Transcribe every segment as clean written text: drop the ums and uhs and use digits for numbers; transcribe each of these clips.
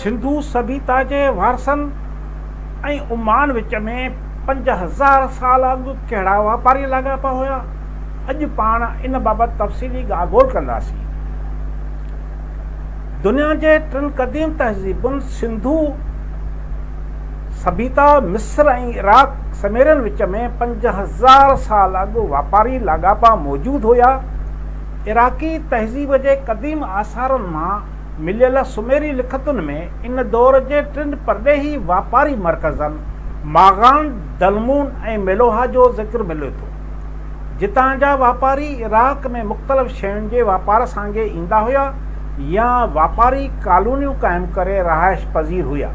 سنڌو سڀيتا جي وارثن ۽ عمان وچ ۾ 5000 سال اڳ ڪهڙا واپاري لاڳاپا هيا؟ اڄ پاڻ ان بابت تفصيلي ڳالهه ٻولهه ڪنداسين. دنيا جي ٽن قديم تهذيبن سنڌو سڀيتا، مصر ۽ عراق سميرين وچ ۾ 5000 سال اڳ واپاري لاڳاپا موجود هيا. عراقي تهذيب جي قديم آثارن مان مليل سميري لکتن ۾ ان دور جي ٽن پرڏيهي واپاري مرڪزن ماغان، دلمون ۽ ميلوها جو ذڪر ملي ٿو، جتان جا واپاري عراق ۾ مختلف شين جي واپار سانگي ايندا هيا يا واپاري ڪالونيون قائم ڪري رهائش پذير هيا.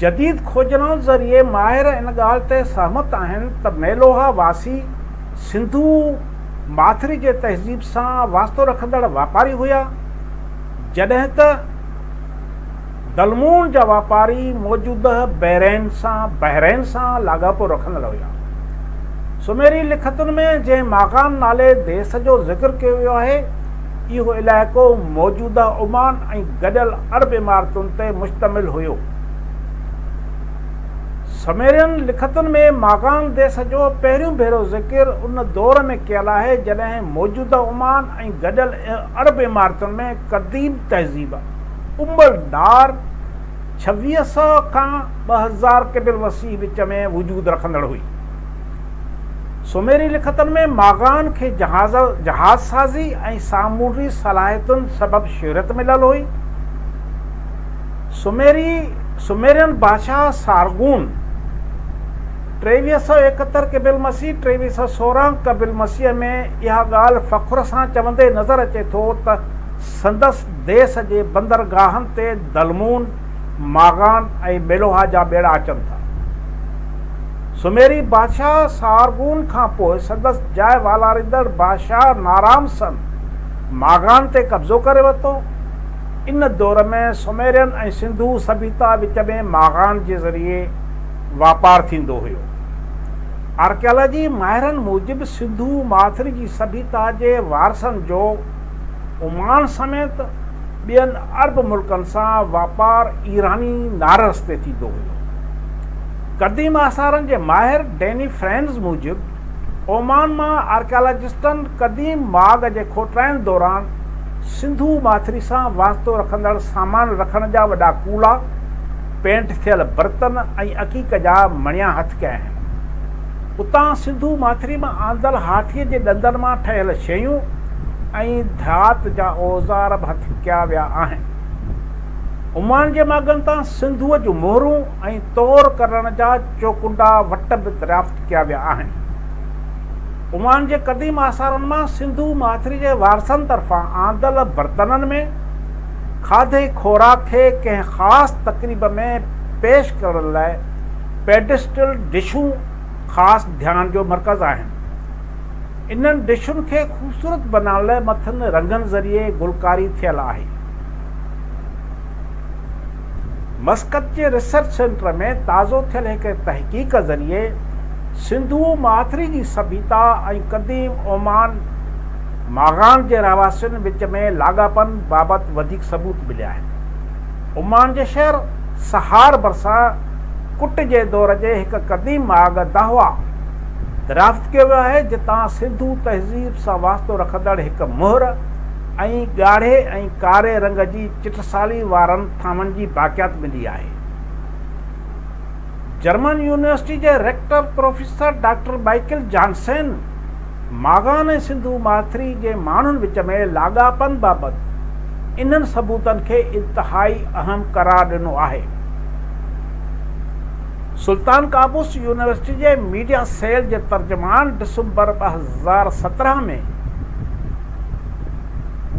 جديد کوجنائن ذريعي ماهر ان ڳالهه تي سهمت آهن ته ميلوها واسي سنڌو ماٿري جي تهذيب سان واسطو رکندڙ واپاري هيا، جڏهن ته دلمون جا واپاري موجوده بحرين سان بحرين سان لاڳاپو رکندڙ هيا. سميري لکتن ۾ جنهن ماغان نالي ديس جو ذڪر ڪيو ويو آهي، اهو علائقو موجوده عمان ۽ گڏيل عرب امارتن تي مشتمل هيو. سميرين لکتن ۾ ماغان ديس جو پهريون ڀيرو ذڪر ان دور ۾ ڪيل آهي جڏهن موجوده عمان ۽ گڏيل عرب امارتن ۾ قديم تهذيب ام النار 2600 کان 2000 قبل مسيح وچ ۾ وجود رکندڙ هئي. سميري لکتن ۾ ماغان کي جهاز سازي ۽ سامونڊي صلاحيتن سبب شهرت مليل هئي. سميري، سميرين بادشاهه سارگون، 2371 قبل مسيح، 2316 قبل مسيح ۾ اها ڳالهه فخر سان چوندي نظر اچي ٿو ته سندس ديس جي بندرگاهن تي دلمون، ماغان ۽ ميلوها جا ٻيڙا اچن ٿا. سميري بادشاهه سارگون کان پوء سندس جاء والاريندڙ بادشاهه نارام سن ماغان تي قبضو ڪري ورتو. ان دور ۾ سميرين ۽ سنڌو سڀيتا وچ ۾ ماغان جي ذريعي واپار ٿيندو هيو. آرڪيالاجي ماهرن موجب سنڌو ماٿري جي سڀيتا جي وارثن جو عمان سميت ٻين عرب ملڪن سان واپار ايراني نار رستي ٿيندو هيو. قديم آثارن جي ماهر ڊيني فرينز موجب اومان مان آرڪيالاجسٽن قديم ماڳ جي کوٽرائن دوران سنڌو ماٿري سان واسطو رکندڙ سامان رکڻ جا وڏا ڪولا، پينٽ ٿيل برتن ۽ عقيق جا مڻيا هٿ ڪيا آهن. اتان سنڌو ماٿري مان آندل هاٿيء جي ڏندن مان ٺهيل شيون ۽ ڌات جا اوزار به هٿ ڪيا ويا آهن. عمان جي ماڳن تان سنڌوء جون مهرون ۽ تور ڪرڻ جا چوڪنڊا وٽ به دريافت ڪيا ويا آهن. عمان جي قديم آثارن مان سنڌو ماٿري جي وارثن طرفان آندل برتنن ۾ کاڌي خوراڪ کي ڪنهن خاص تقريب ۾ پيش ڪرڻ لاء پيڊسٽل ڊشون خاص ڌيان جو مرڪز آهن. انهن ڊشن کي خوبصورت بنائڻ لاء مٿن رنگن ذريعي گلڪاري ٿيل آهي. مسقط جي ريسرچ سينٽر ۾ تازو ٿيل هڪ تحقيق ذريعي سنڌو ماٿري جي سڀيتا ۽ قديم اومان ماغان جي رهواسين وچ ۾ لاڳاپن بابت وڌيڪ ثبوت مليا آهن. عمان جي شهر سهار ڀرسان ڪٽ جي دور جي هڪ قديم ماڳ داهوا دريافت ڪيو ويو آهي، جتان سنڌو تهذيب سان واسطو رکندڙ هڪ مهر ۽ ڳاڙهي ۽ ڪاري رنگ جي چٽسالي وارن ٿانون جي باقيات ملي آهي. جرمن يونيورسٽي جي rector professor doctor Michael Jansen Magan ۽ Sindhu ماٿري جي ماڻهن وچ ۾ لاڳاپن بابت انهن ثبوتن کي انتهائي اهم قرار ڏنو آهي. سلطان قابوس يونيورسٽي جي ميڊيا سيل جي ترجمان ڊسمبر 2017 ۾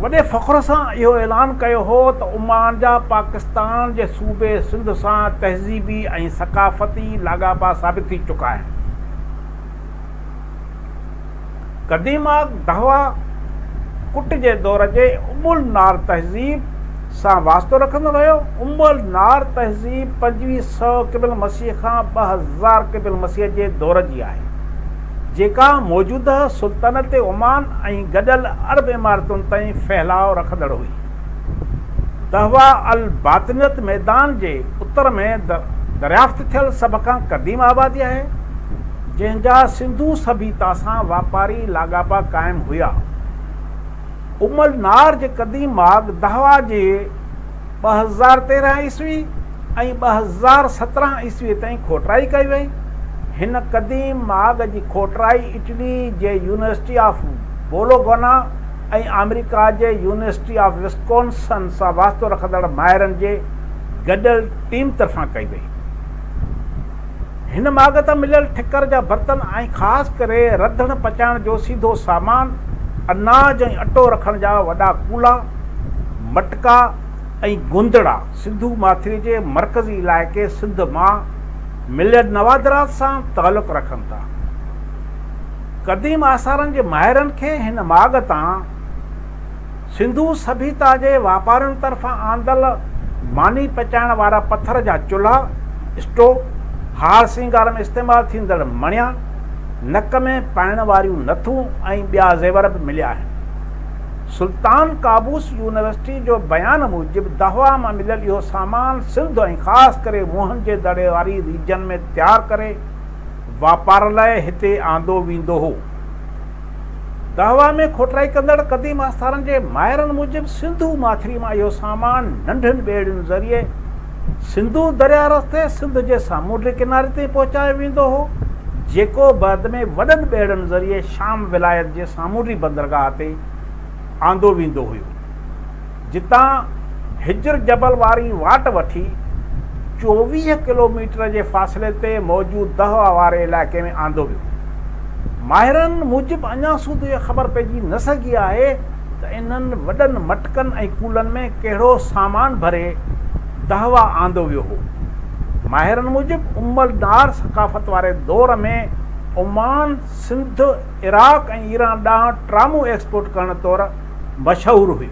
وڏي فخر سان اهو اعلان ڪيو هو ته عمان جا پاڪستان جي صوبي سنڌ سان تهذيبي ۽ ثقافتي لاڳاپا ثابت ٿي چڪا آهن. قديم آگ دهوا ڪٽ جي دور جي ام النار تهذيب سان واسطو رکندڙ هيو. ام النار تهذيب 2500 قبل مسيح کان 2000 قبل مسيح جي دور جي آهي. جيڪا موجوده سلطنت عمان ۽ گڏيل عرب امارتن تائين ڦهلاء رکندڙ هئي. دهوا الباطنيت ميدان جي اتر ۾ دريافت ٿيل سڀ کان قديم آبادي آهي، جنهن جا سنڌو سڀيتا سان واپاري لاڳاپا قائم هيا. ام النار جي قديم ماڳ دهوا جي 2013 عيسوي ۽ 2017 عيسوي تائين کوٽرائي ڪئي وئي. هن قديم ماڳ جي کوٽرائي اٽلي جي يونيورسٽي آف بولوگنا ۽ آمريڪا جي يونيورسٽي آف وسڪونسن سان واسطو رکندڙ ماهرن جي گڏيل ٽيم طرفان ڪئي وئي. هن ماڳ تان مليل ٺڪر جا برتن ۽ خاص ڪري رڌڻ پچائڻ جو سيڌو سامان، اناج ۽ اٽو رکڻ جا وڏا ڪولا، مٽڪا ۽ گوندڙا سنڌو ماٿري جي مرڪزي علائقي سنڌ مان مليل نوادرات سان تعلق رکن ٿا. قديم آثارن جي ماهرن کي هن ماڳ تان سنڌو سڀيتا جي واپارين طرفان آندل ماني پچائڻ وارا پٿر جا چلها، اسٽوو، هار سينگار ۾ استعمال ٿيندڙ مڻيا، نڪ ۾ پائڻ واريون نٿون ۽ ٻيا زيور به مليا آهن. سلطان قابوس يونيورسٽي جو بيان موجب دهوا مان مليل اهو سامان سنڌ ۽ خاص ڪري موهن جي دڙي واري ريجن ۾ تيار ڪري واپار لاء هتي آندو ويندو هو. دهوا ۾ کوٽرائي ڪندڙ قديم آثارن جي ماهرن موجب سنڌو ماٿري مان اهو سامان ننڍين ٻيڙين ذريعي سنڌو درياء رستي سنڌ جي سامونڊي ڪناري تائين پهچايو ويندو هو، جيڪو بعد ۾ وڏن ٻيڙن ذريعي شام ولايت جي سامونڊي بندرگاهه تي آندو ويندو هيو. جتان هجر جبل واري واٽ وٺي 24 ڪلوميٽر جي فاصلي تي موجود دهوا واري علائقي ۾ آندو ويو. ماهرن موجب اڃا سوڌو اها خبر پئجي نه سگهي آهي ته انهن وڏن مٽڪن ۽ ڪولن ۾ ڪهڙو سامان ڀري دهوا آندو ويو هو. ماهرن موجب ام النار ثقافت واري دور ۾ عمان، سنڌ، عراق ۽ ايران ڏانهن ٽرامون ايڪسپورٽ ڪرڻ طور مشهور هئي.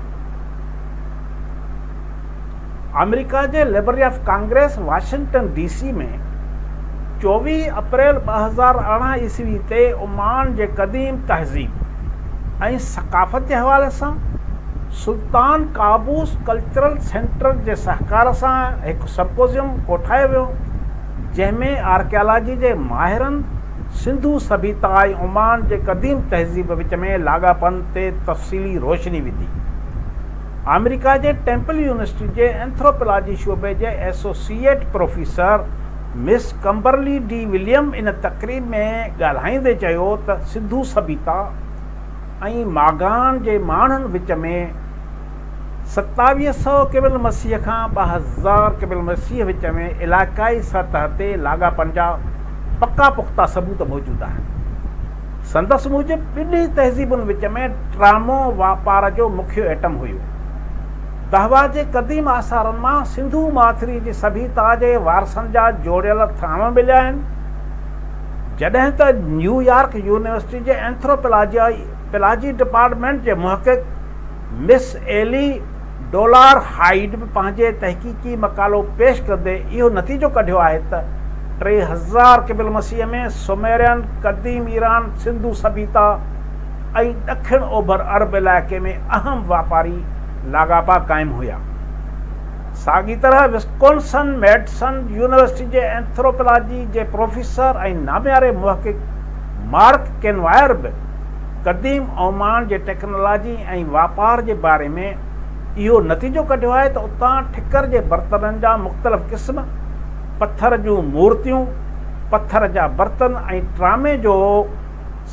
آمريڪا جي library of Congress Washington D C ۾ 24 April 2018 عيسوي تي عمان جي قديم تهذيب ۽ ثقافت جي حوالي سان سلطان قابوس ڪلچرل سينٽر جي سهڪار سان هڪ سمپوزيم ڪوٺايو ويو جنهن ۾ آرڪيالاجي جي ماهرن سنڌو سڀيتا ۽ عمان جي قديم تهذيب وچ ۾ لاڳاپن تي تفصيلي روشني وڌي. آمريڪا جي ٽيمپل يونيورسٽي جي اينٿروپلاجي شعبي جي associate professor Miss Kimberly D William ان تقريب ۾ ڳالهائيندي چيو ته سنڌو سڀيتا ۽ ماگان جي ماڻهن وچ ۾ 27 سئو قبل مسيح کان 2000 قبل مسيح وچ ۾ علائقائي سطح تي لاڳاپن جا پڪا پختا ثبوت موجود آهن. سندس موجب ٻنهي تهذيبن وچ ۾ ٽرامو واپار جو مکيه ائٽم هيو. دهوا جي قديم آثارن مان سنڌو ماٿري جي سڀيتا جي وارثن جا جوڙيل ٿانو مليا آهن. جڏهن ته نيويارڪ يونيورسٽي جي اينٿروپلاجي ڊپارٽمينٽ جي محقق مس ايلي ڊولار هائيڊ به پنهنجي تحقيقي مقالو پيش ڪندي اهو نتيجو ڪڍيو آهي ته 3000 قبل مسيح ۾ سميرين قديم ايران، سنڌو سڀيتا ۽ ڏکڻ اوڀر عرب علائقي ۾ اهم واپاري لاڳاپا قائم هيا. ساڳي طرح وسڪونسن ميڊسن يونيورسٽي جي اينٿروپلاجي جي پروفيسر ۽ نامياري محقق مارڪ ڪينوائر به قديم عمان جي ٽيڪنالاجي ۽ واپار جي باري ۾ اهو نتيجو ڪڍيو آهي ته اتان ٺڪر جي برتنن جا مختلف قسم، پٿر جون مورتيون، پٿر جا برتن ۽ ٽرامي جو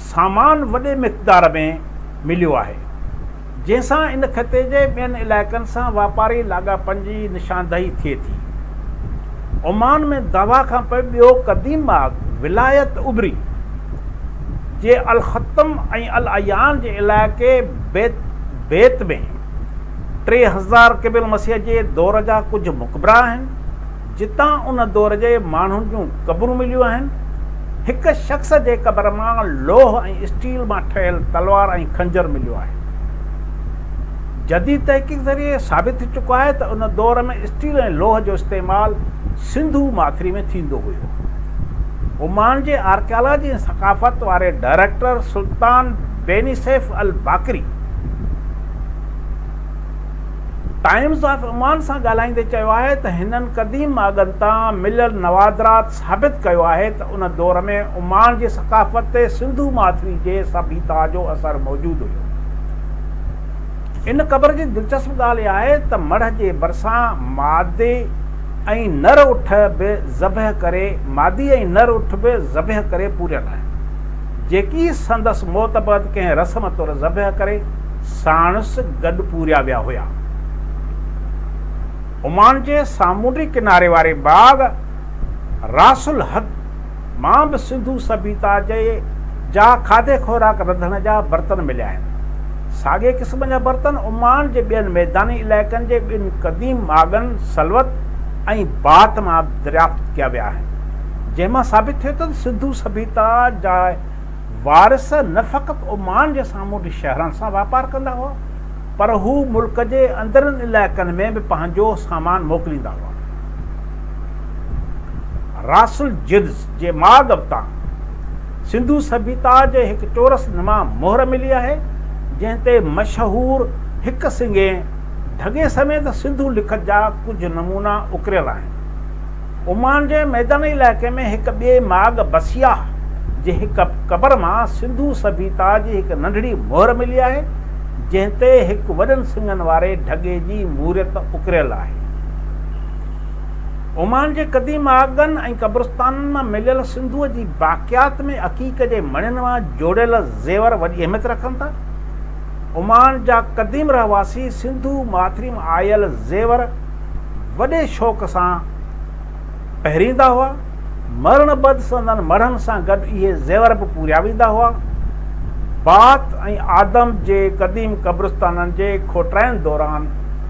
سامان وڏي مقدار ۾ مليو آهي، جنهن سان ان خطي جي ٻين علائقن سان واپاري لاڳاپن جي نشاندهي ٿئي ٿي. عمان ۾ دوا کان پوء ٻيو قديم ماڳ ولايت ابري جي الختم ۽ العيان جي علائقي بيت بيت ۾ 3000 قبل مسيح جي دور جا ڪجهه مقبرا آهن، جتان ان دور جي ماڻهن جون قبرون مليون آهن. هڪ شخص جي قبر مان لوهه ۽ اسٽيل مان ٺهيل تلوار ۽ خنجر مليو آهي. جديد تحقيق ذريعي ثابت ٿي چڪو آهي ته ان دور ۾ اسٽيل ۽ لوهه جو استعمال سنڌو ماٿري ۾ ٿيندو هيو. عمان جي آرڪيالاجي ۽ ثقافت واري ڊائريڪٽر سلطان بيني سيف الباقري ٽائيمز آف عمان سان ڳالهائيندي چيو آهي ته هنن قديم ماڳن تان مليل نوادرات ثابت ڪيو آهي ته ان دور ۾ عمان جي ثقافت تي سنڌو ماٿري جي سڀيتا جو اثر موجود هيو. ان قبر جي دلچسپ ڳالهه اها آهي ته مڙهه جي ڀرسان مادي ۽ نر اٺ به ذبح ڪري مادي ۽ نر اٺ به ذبح ڪري پوريل آهن، جيڪي سندس موت بعد ڪنهن رسم طور ذبح ڪري ساڻس گڏ پوريا ويا هيا. عمان جي سامونڊي ڪناري واري باغ راس الحد مان به سنڌو سڀيتا جي جا کاڌي خوراڪ رڌڻ جا برتن مليا آهن. ساڳئي قسم جا برتن عمان جي ٻين ميداني علائقن جي ٻن قديم ماڳن سلوت ۽ بات مان به دريافت ڪيا ويا آهن، جنهن مان ثابت ٿئي ٿو ته سنڌو سڀيتا جا وارث نه فقط عمان جي سامونڊي شهرن سان واپار ڪندا هئا، پر هو ملڪ جي اندرين علائقن ۾ به پنهنجو سامان موڪليندا هئا. راس الجدز جي ماڳ تان سنڌو سڀيتا جي هڪ چورس نما مهر ملي آهي، جنهن تي مشهور هڪ سنگين ڍڳي سميت سنڌو لکت جا ڪجهه نمونا اڪريل آهن. عمان جي ميداني علائقي ۾ هڪ ٻئي ماڳ بسياه جي هڪ قبر مان سنڌو سڀيتا جي هڪ ننڍڙي مهر ملي آهي، جنهن تي هڪ وڏن سڱن واري ڍڳي جي مورت اڪريل آهي. عمان جي قديم ماڳن ۽ قبرستانن مان مليل سنڌوء جي باقيات ۾ عقيق جي مڻين مان جوڙيل زيور وڏي اهميت رکن ٿا. عمان جا قديم رهواسي سنڌو ماٿري مان آيل زيور وڏي شوق سان پهريندا هئا. مرڻ بعد سندن مڙهن سان گڏ اهي زيور به پوريا ويندا هئا. بات ۽ آدم جي قديم قبرستانن جي کوٽراين دوران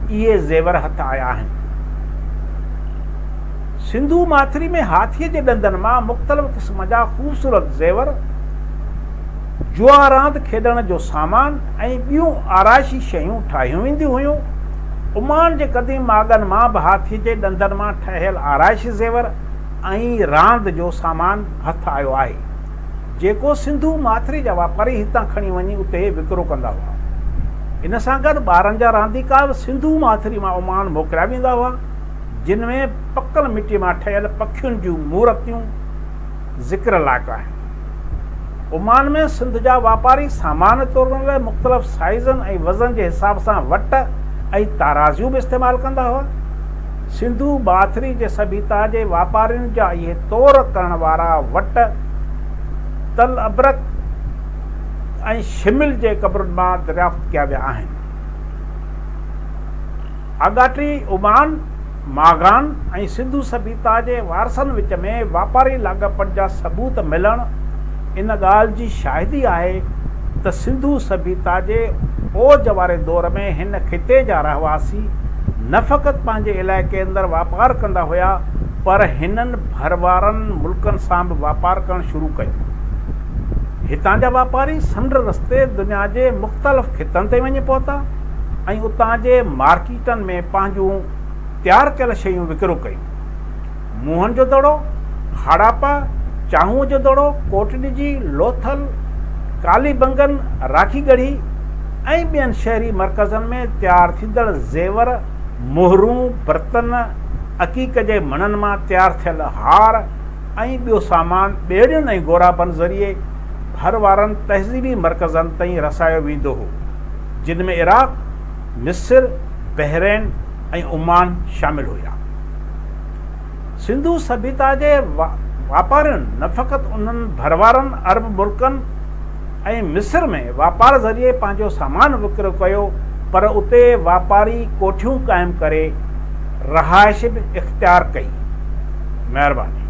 اهي زيور هٿ آيا آهن. سنڌو ماٿري ۾ هاٿيء جي ڏندن مان مختلف قسم جا خوبصورت زيور، جوا راند کيڏڻ جو سامان ۽ ٻيون آرائشي شيون ٺاهيون وينديون هيون. عمان جي قديم ماڳن مان به هاٿيء جي ڏندن مان ٺهيل آرائشي زيور ۽ راند جو سامان هٿ آيو آهي، جيڪو سنڌو ماٿري جا واپاري هتان کڻي وڃي اتي وڪرو ڪندا هئا. ان سان گڏ ٻارن جا رانديڪا به سنڌو ماٿري مان عمان موڪليا ويندا هئا، جن ۾ پڪل مٽيء مان ٺهيل پکين جون مورتيون ذڪر لائق آهن. عمان ۾ سنڌ جا واپاري سامان تورڻ لاء مختلف سائيزن ۽ وزن جي حساب سان وٽ ۽ تارازيون به استعمال ڪندا هئا. سنڌو ماٿري جي سڀيتا جي واپارين جا اهي تور ڪرڻ وارا وٽ تل ابرق ۽ شمل جي قبرن مان دريافت ڪيا ويا آهن. آڳاٽي عمان، ماغان ۽ سنڌو سڀيتا جي وارثن وچ ۾ واپاري لاڳاپن جا ثبوت ملڻ ان ڳالهه جي شاهدي آهي ته سنڌو سڀيتا جي اوج واري دور ۾ هن خطي جا رهواسي نه فقط پنهنجي علائقي اندر واپار ڪندا هيا پر هنن ڀروارن ملڪن سان به واپار ڪرڻ شروع ڪيو. هتان جا واپاري سمنڊ رستي دنيا جي مختلف خطن تائين وڃي پهتا. ۽ اتان جي مارڪيٽن ۾ پنهنجون تيار ڪيل شيون وڪرو ڪيون. موهن جو دڙو، هاڙاپا، چانهونء جو دڙو، ڪوٽڏجي، لوٿل، ڪالي بنگن، راکي ڳڙهي ۽ ٻين شهري مرڪزن ۾ تيار ٿيندڙ زيور، مهرون، برتن، عقيق جي مڻن مان تيار ٿيل هار ۽ ٻيو سامان ٻيڙين ۽ غورابن ذريعي ڀر وارن تهذيبي مرڪزن تائين رسايو ويندو هو. جن ۾ عراق، مصر، بحرين ۽ عمان شامل هيا. سنڌو سڀيتا جي واپارين نه فقط انهن ڀروارن عرب ملڪن ۽ مصر ۾ واپار ذريعي پنهنجو سامان وڪرو ڪيو پر اتي واپاري ڪوٺيون قائم ڪري رهائش به اختيار ڪئي. مهرباني.